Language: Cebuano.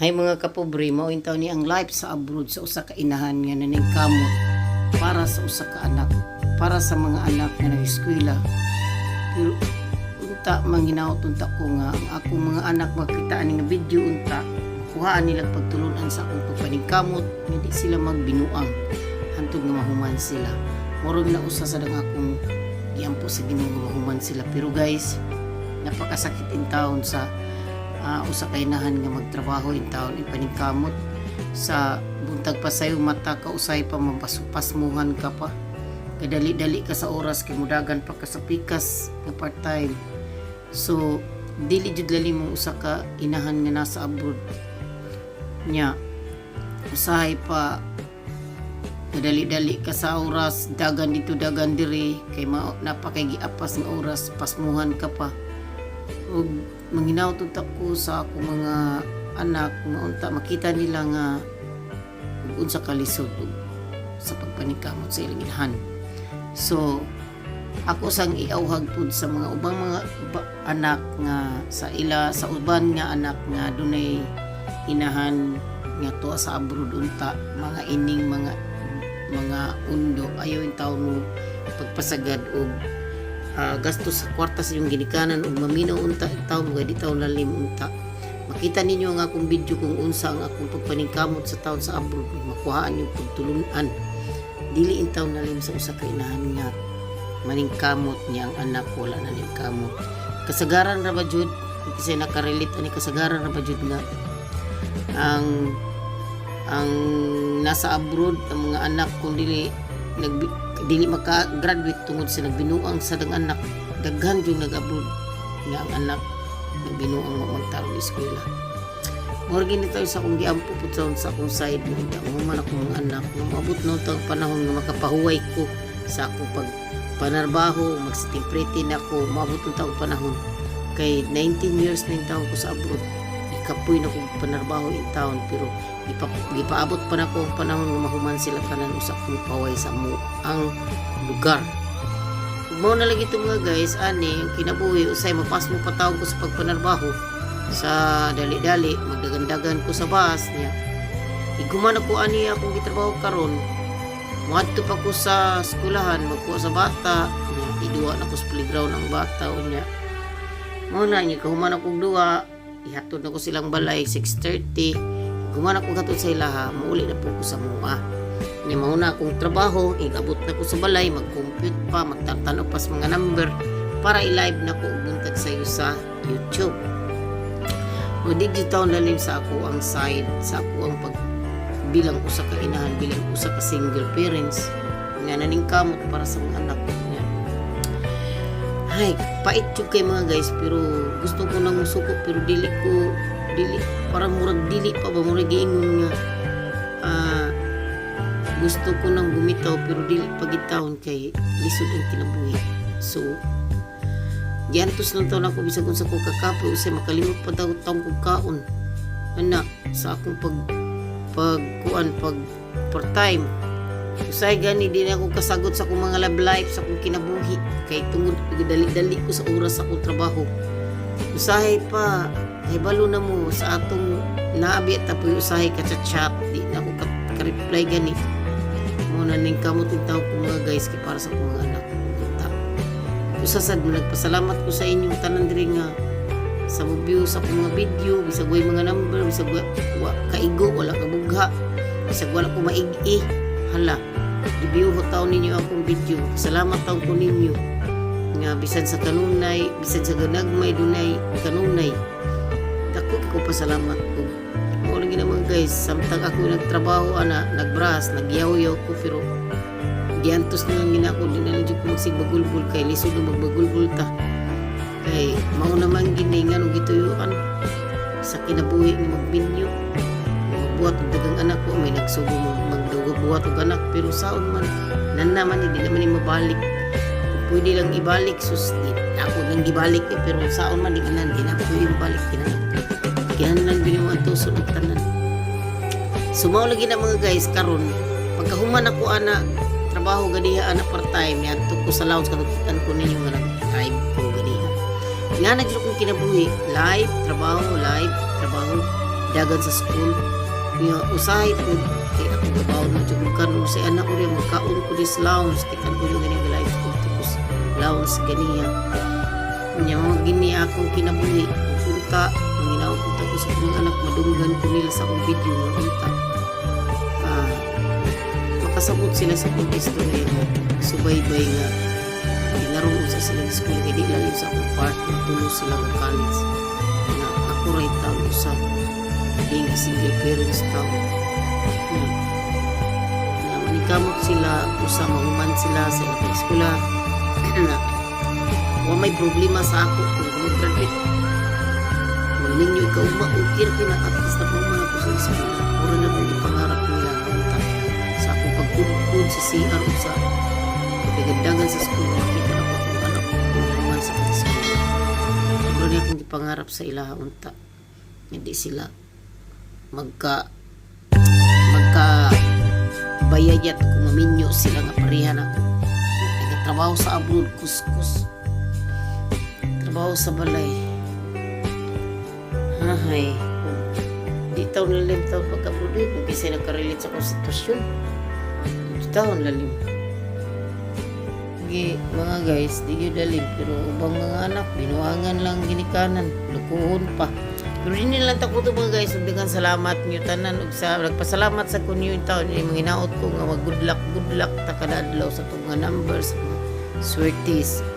Hay mga kapobre, mao intaw ni ang life sa abroad sa usa ka inahan nga naningkamot para sa usa ka anak, para sa mga anak nga nag-eskwela. Pero unta manghinaot unta ko nga ang akong mga anak makita ani nga video, unta kuhaan nila pagtulunan sa akong pagpaningkamot nga di sila magbinuang hantod nga mahuman sila. Murag na usa sa dang akong giampo sa Ginoo nga mahuman sila. Pero guys, napakasakit in taon sa usa ka inahan nga magtrabaho in taon, ipaningkamot sa buntag pa sayo mata ka, usay pa mapasmuhan ka pa, kadali-dali ka sa oras kay mudagan pa ka sa pikas nga part time. So dili jud lalim mo usa ka inahan nga nasa abroad nya usahay pa kadali-dali ka sa oras, dagan dito, dagan diri, kay napakay giapas nga oras, pasmuhan ka pa. Ug manghinaot unta ko sa akong mga anak nga unta makita nila nga ug unsa kalisod ug sa pagpaningkamot sa ilang inahan. So ako sang iawhag pud sa mga ubang mga anak nga sa ila, sa uban nga anak nga dunay inahan nga tuwa sa abroad, unta mga ining mga undo, ayaw in taon mo pagpasagad og gastos sa kwarta sa inyong ginikanan ug maminaw unta in taon mo kay di taon lalim. Unta makita ninyo ang akong video kung unsa ang akong pagpaningkamot sa taon sa abroad ug makuhaan yung pagtulunan. Dili in taon lalim sa usa ka inahan nga maningkamot niya ang anak wala na ningkamot. Kasagaran ra ba jud kasi nakarelate ani, kasagaran ra ba jud nga ang nasa abroad ang mga anak kung dili nag dili maka-graduate tungod sa nagbinuang sa dang anak. Daghan jud nag-abroad nga ang anak nagbinuang wa magtarong eskwela. Mura gini tayo sa akong giampo pud sa akong side nga unta mahuman akong mga anak, nga moabot na ang panahon nga makapahuway ko sa akong pag panarbaho, mag-sitting pretty na ko. Moabot unta ang panahon kay 19 years na yung taon ko sa abroad. Ikapoy na kong panarbaho in town, pero gipaabot pa nako ang panahon nga mahuman sila tanan, usa kong paway sa mo ang lugar. Mao na lagi ito, mga guys, ani ang kinabuhi. Usay mapasmo pa tawag ko sa pagpanarbaho sa dali-dali, magdagandagan ko sa bus niya. Iguman ako ani akong gitrabaho karon, moadto pa ko sa eskwelahan, magkuha sa bata niya, iduwa na ko sa playground ang bata. Unya mao na niya, kahuman akong duwa, ihatod na ko silang balay 6:30. Human ako hatod sa ilaha, muuli na po ko sa mua niya. Mao na akong trabaho. Igabot na ko sa balay, mag-compute pa, magtatanaw pa sa mga number para i-live na ko og buntag sayo sa YouTube. O di jud taon lalim sa ako ang side, sa ako ang pag bilang usa ka inahan, bilang usa ka single parents nga naningkamot para sa mga anak niya. Hay, pait jud kay, mga guys, pero gusto ko nang musuko, pero dili ko, dili, parang murag dili pa ba, murag giingon nga gusto ko nang bumitaw pero dili pa gitawon kay lisod ang kinabuhi. So giantos lang taon ako bisag unsa ko kakapoy, usay makalimot pa daw taon kog kaon ana sa akong pag pag kuan, pag part time. Usay gani di na ako kasagot sa akong mga love life, sa akong kinabuhi, kay tungod dali-dali ko sa oras sa akong trabaho. Usahay pa kay balo na mo sa atong naabi at tapoy, usahay ka chat, di na ako ka-reply gani. Mo na ning kamot yung tao ko, mga guys, kay para sa akong mga anak. Unta usa sad nagpasalamat ko sa inyong tanan diri nga sa mo view sa akong mga video, bisag way mga number, bisag wa kaigo, wala kabugha, bisag wala ko maig-i. Hala, i-view ko taon ninyo akong video. Salamat taon ko ninyo nga bisan sa kanunay, bisan sa ganagmay dunay kanunay, dako ko pasalamat ko. Mao lang gina, mga guys, samtang ako nagtrabaho ana, nagbras, nagyaw-yaw ko, pero giantos na lang gina ako. Di na lang jud ko magsigbagulbul kay lisod na magbagulbul ta, kay mao naman gini nga nung gituyuan sa kinabuhi nga magminyo, magbuhat og dagang anak ko. May nagsugo mo magbuhat og anak, pero saon man nan naman, hindi naman ni mabalik. Kung pwede lang ibalik, sus, di ako nang gibalik eh, pero saon man di kanan, di na pwede mabalik. Kinahanglan bini mo ang tuso og tanan. So mao lagi na, mga guys, karon pagkahuman ako ana trabaho ganiha ana part time, niadto ko sa lounge, katong ko ninyo nga nag-live ko ganiha. Nga na jud akong kinabuhi, live trabaho, live trabaho. Dagan sa school. Nga usahay po kay ako gabaw na jud karon sa anak ko rin magkaon ko this lounge kay kan ko yung ganing life ko tapos lounge ganiya. Nya mo gini akong kinabuhi. Ug unta manginaw punta ko sa akong anak, madunggan ko nila sa akong video nga unta makasabot sila sa akong istorya nga subaybay nga ginarong sa silang school kay di lalim sa akong part nga tulo sila nga college, nga ako ray taon usa being a single parents taon nga manikamot sila usa mahuman sila sa ilang eskwela na wa may problema sa ako kung mag-graduate, magminyo ikaw ma, okay ra kina, at least napahuman ako sa eskwela. Mura na akong ipangarap nila nga unta sa akong pagkudkod sa CR o sa pagdagandagan sa school, makita na ko kung anak ko mahuman sa pag-eskwela. Mura na akong ipangarap sa ilaha unta hindi sila magka magka bayayat kung maminyo sila nga pareha na ako. Nagtrabaho sa abroad, kuskus. Trabaho sa balay. Hay. Di taon lalim taon pagka-abroad eh. Kung kasi nagka-relate sa akong sitwasyon. Di taon lalim. Gi, mga guys, di yun lalim. Pero ubang mga anak, binuangan lang ginikanan. Lukuhon pa. Pero di nila takot, mga guys. Ug daghang salamat niyo tanan. Ug sa, nagpasalamat sa kunyo yung taon. Yung mga hinaot ko nga mag good luck ta kada adlaw sa itong mga numbers, mga swertes. Ug